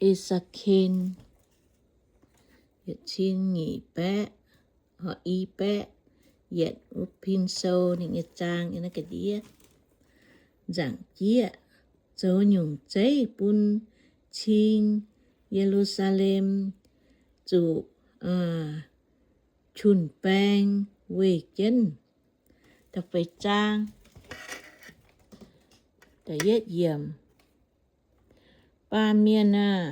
E^se^ken yietc cin nyic baeqv, i baeqv yietc wuov pin sou ninh nyei zaang yiem naaiv ga'ndiev. Nzaangc jieqv, zoux nyungc zeiv bun cing Ye^lu^saa^lem zuqc jun-baeng weih jienv. Da'feix zaang, da'yietv yiemc. Baamh mienh aah!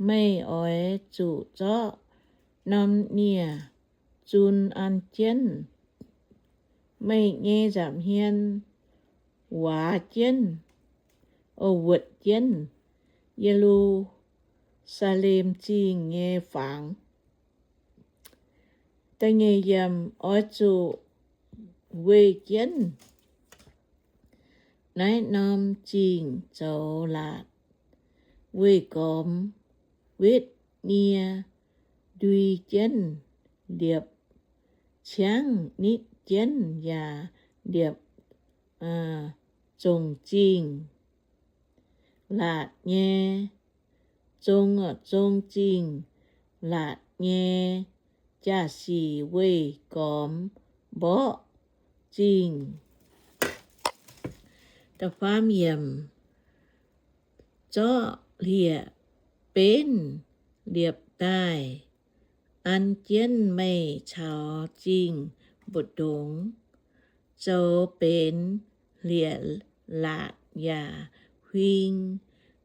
Meih oix zuqc zorqv norm nie-zun an jienv meih nyei nza'hmien, waac jienv, o, wuotc jienv Ye^lu^saa^lem Zingh nyei fangx. Da'nyeic yiemc. Oix zuqc weih jienv naaiv norm zingh zoux laatc, weih gormx, wetv nie, ndui jienv, liepc ciangv nitv jienv yaac liepc zongc zingh laatc nyei, zong, zong zingh laatc nyei jaa-sic weih gormx mborqv zingh. Da'faam yiemc. Zorqv hlieqv-benv liepc daaih an jienv meih caux zingh mbu'ndongx, zoux benx hlieqv-laatc yaac huing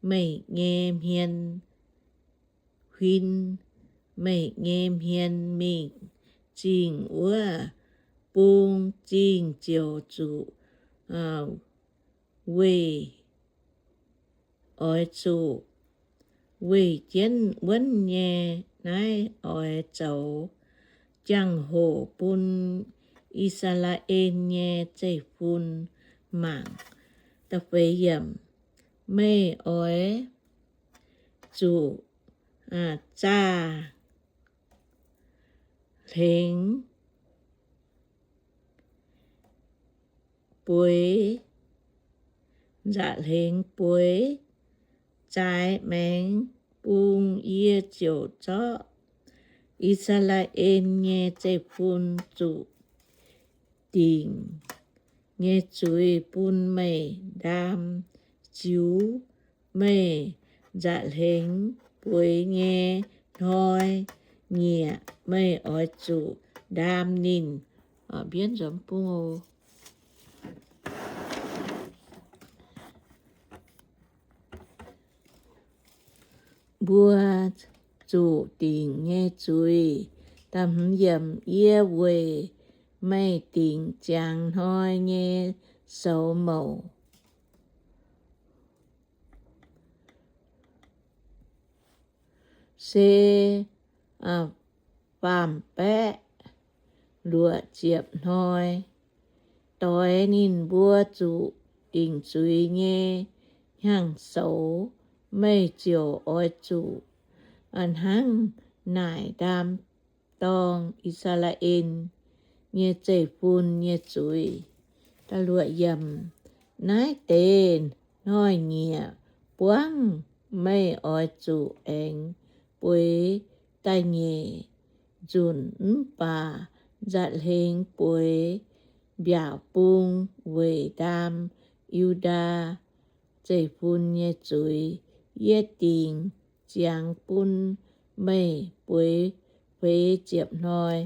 meih nyei hmien, huin meih nyei hmien mingh zingh wuov bung. Zingh ziouc zuqc weih, oix zuqc weih jienv wuonv nyei. Naaiv oix zoux jangx-hoc bun I^saa^laa^en nyei zeiv-fun mangc. Da'feix yiemc. Meih oix zuqc zaah hlengx bueix, nza'hlengx bueix zaaix maengx bung. Yie ziouc zorqv I^saa^laa^en nyei zeiv-fun zuqc dingc nyei zuiz bun meih ndaam ziux. Meih nza'hlengx bueix nyei hnoi-nyieqc meih oix zuqc ndaam ninh. Mbienv nzuonx bung oc. Mbuo zuqc dingc nyei zuiz. Da'hmz yiemc. Yie weic meih dingc ziangx hnoi nyei soux mouc se faam baeqv luoqc ziepc hnoi. Doix ninh mbuo zuqc dingc zuiz nyei hnyangx-soux, meih ziouc oix zuqc hnangv naaic ndaam dorng I^saa^laa^en nyei zeiv-fun nyei zuiz. Naaiv deix hnoi-nyieqc buangv meih oix zuqc aengx bueix da'nyeic nzunc, mv baac nza'hlengx bueix mbiaauc bung weic ndaam Yu^ndaa zeiv-fun nyei zuiz. Yie dingc ziangx bun meih bueix feix ziepc hnoi,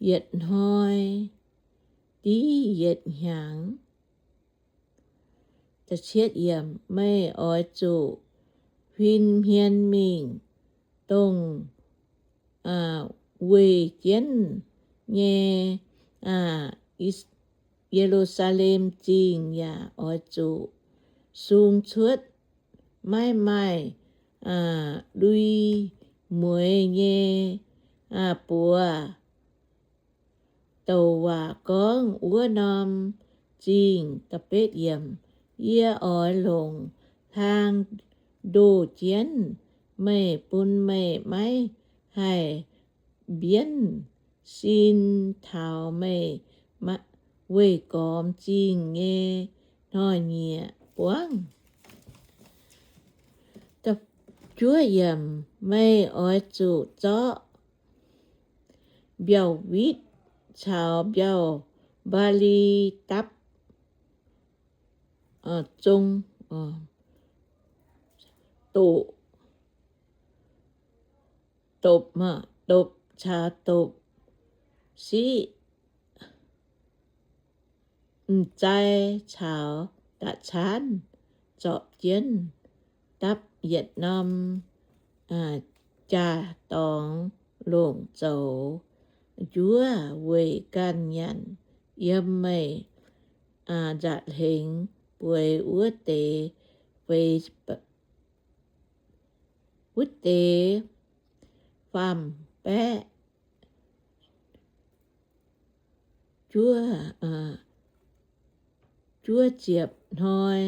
yietc hnoi div yietc hnyangx. Meih oix zuqc huin hmien mingh dongh weih jienv nyei Ye^lu^saa^lem Zingh yaac oix zuqc sung cuotv maiv maaih lui mueiz nyei buoz douc waac gorngv wuov norm zingh. Yie oix longc hlaang ndoh jienv meih bun meih maiv haih mbienv sin taux meih weih gormx zingh nyei hnoi-nyieqc buangv. Juov yiemc, meih oix zuqc zorqv mbiauh witv caux mbiauh mbaali dapv zong, dopc, dopc, dopc caux dopc siqv, m'zai caux da'caanv zorpc jienv dapv yietc norm jaa-dorngx longc zoux njuov weic ganh nyanc yiem meih nza'hlengx bueix wuov deix feix, wuov deix faam-baeqv. Juov, juov ziepc hnoi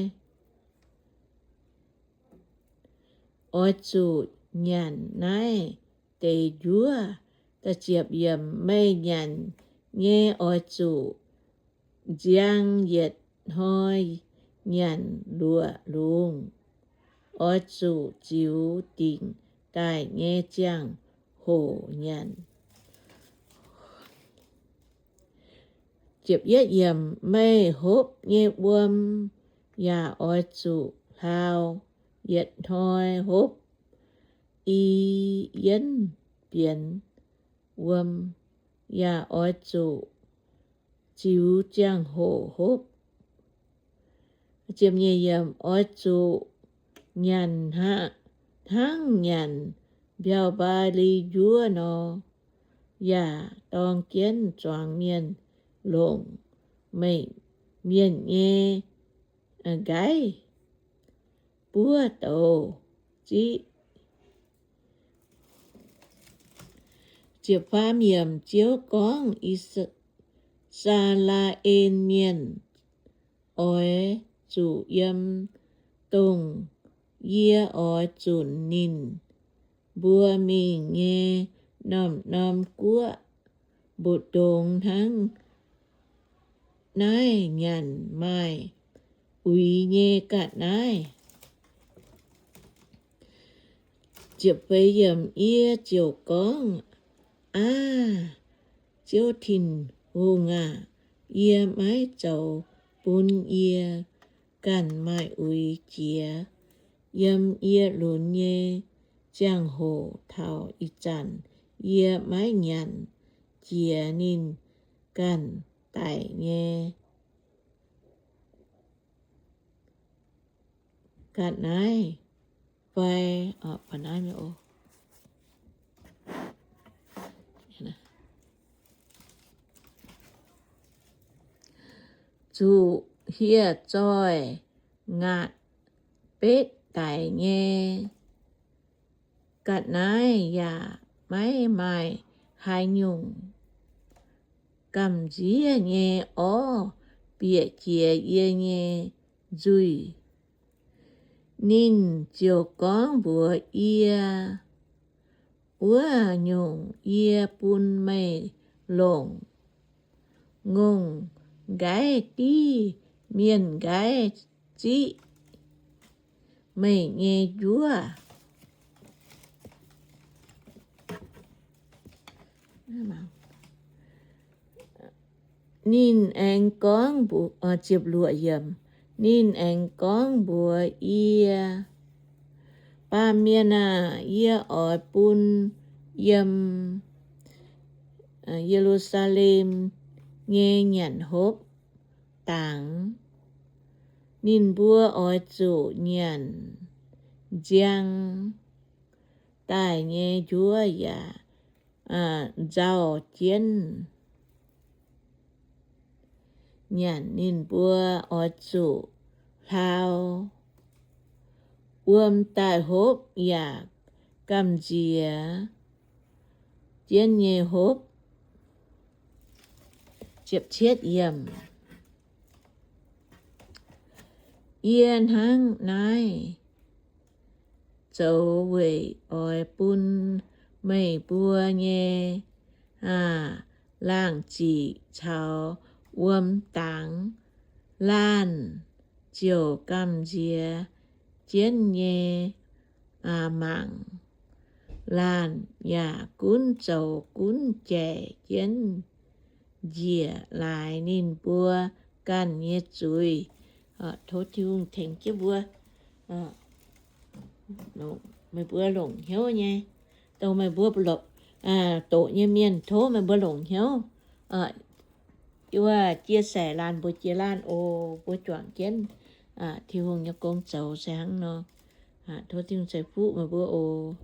oix zuqc nyanc naaiv deix njuov. Meih nyanc nyei oix zuqc nziang yietc hnoi nyanc luoqc lungz. Oix zuqc ziux dingc daaih nyei ziangh hoc nyanc. Meih hopv nyei wuom yaac oix zuqc hlaau. Yietc hnoi hopv i yienv bienx wuom yaac oix zuqc ziux ziangh hoc hopv. Oix zuqc nyanc hnangv nyanc mbiauh mbaali njuov nor, yaac dorng jienv zuangx mienh longc meih mienh nyei nqaiv buov douz ziqv. Ziouv gorngv, I^saa^laa^en Mienh oix zuqc yiem dongh yie oix zunc ninh mbuo mingh nyei norm-norm guoqv mbu'ndongx hnangv naaiv nyanc maaih uix nyei ga'naaiv. Yie ziouc gorngv, Aav, Ziouv Tin-Hungh aah! Yie maiv zoux bun yie ganh maaih uix jiex. Yiem yie lunx nyei ziangh hoc taux ih zanc yie maiv nyanc jiex ninh ganh daic nyei ga'naaiv fai zuqc hieh zoih ngaatc betv daic nyei ga'naaiv yaac maiv maaih haaix nyungc gamh nziev nyei orv bieqc jiex yie nyei nzuih. Ninh ziouc gorngv mbuox yie, Wuov nyungc yie bun meih longc ngongh nqaiv div mienh nqaiv ziqv meih nyei njuov. Ninh aengx gorngv, ninh aengx gorngv mbuox yie, Baamh mienh aah! Yie oix bun yiem Ye^lu^saa^lem nyei nyanc hopv dangx ninh mbuo oix zuqc nyanc nziang daaih nyei njuov yaac nzauh jienv nyanc. Ninh mbuo oix zuqc hlaau wuom daaih hopv yaac gamh nziex jienv nyei hopv. Yie hnangv naaiv zoux weic oix bun meih mbuo nyei laangh ziqc caux wuom dangx laanh ziouc gamh nziex jienv nyei mangc laanh yaac gunv zoux gunv jaic jienv njiec laaix ninh mbuo ganh nyei zuiz. Tov Tin-Hungh tengx jienv mbuo, meih mbuo longc hnyouv nyei, dongh meih mbuo doqc nyei mienh tov meih mbuo longc hnyouv, wuov chia sẻ laanh mbuox jiex laanh oc. Mbuo juangc jienv Tin-Hungh nyei gong zoux se hnangv nor. Tov Tin-Hungh ceix fuqv meih mbuo oc.